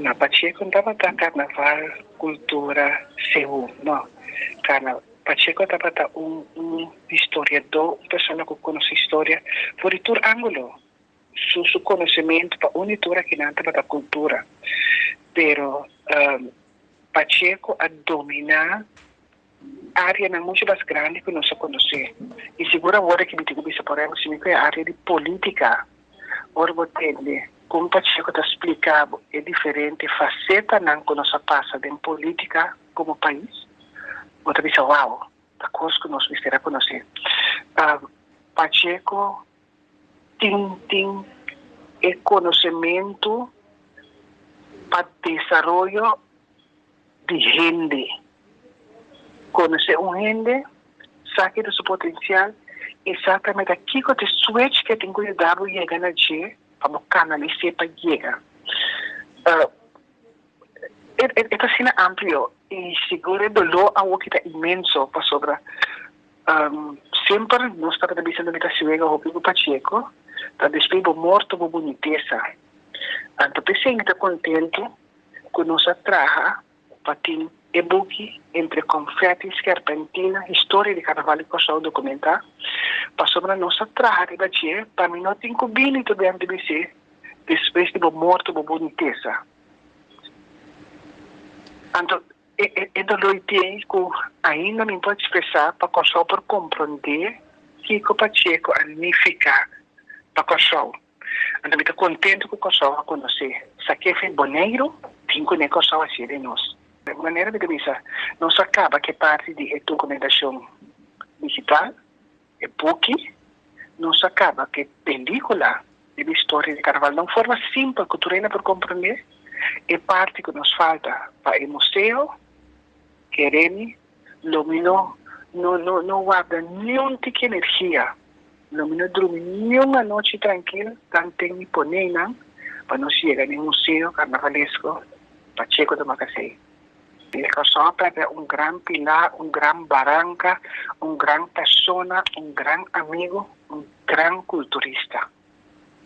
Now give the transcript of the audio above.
Na Pacheco no tabata karnaval, kultura, seú, no. Karna, Pacheco tabata un un historiadó, un persona ku konosé historia for di tur ángulo. Su su konosementu pa un di tur akinan tabata kultura. Pero Pacheco a dominá áreanan muchu mas grandi ku nos a konosé. I sigur awor aki mi tin ku bisa por ehèmpel si mi ku e área di polítika, ora bo tende kon Pacheco ta splika bo e diferente fasetanan ku nos a pasa den polítika komo pais, bo ta bisa wou, ta kos ku nos mester a konosé. Pacheco tin tin e konosementu pa desaroyo di hende. Konosé un hende, sa ki ta su potensial i sa tambe ta kiko ta e switch ku e tin ku yuda bo yega na dje pa bo kanalis'é pa yega. E ta asina amplio i sigur e doló awoki ta inmenso pasobra semper nos tabata bisa lo mi ta siwega hopi ku Pacheco ta despí bo morto bo bunitesa. Anto p'esei mi ta kontentu ku nos a traha pa tin e buki Entre Confetti i Skerpentina, Historia di Karnaval di Kòrsou dokumentá, pasobra nos a traha riba dje pa mi no tin ku bini tur den di bis'é despues di bo morto bo bunitesa. Anto e e doló i tin ku ainda mi por ekspresá pa Kòrsou por komprondé kiko Pacheco a nifiká pa Kòrsou. Anto mi ta kontentu ku Kòrsou a konosé Sakefe Boneiru tin kuné Kòrsou hasié den nos. Manera mi ta bisa, nos a kaba ku e parti di e dokumentashon digital, e buki, nos a kaba ku e pelíkula di e historia di karnaval na un forma simpel ku tur hende por komprondé. E parti ku nos falta pa e museo, kere mi, lo mi no no no warda niun tiki energia. Lo mi no drumi niun anochi trankil tanten mi pone nan pa nos yega n'e Museo Karnavalesko Pacheco Domacassé. E Kòrsou a pèrdè un gran pilar, un gran baranka, un gran persona, un gran amigu, un gran kulturista.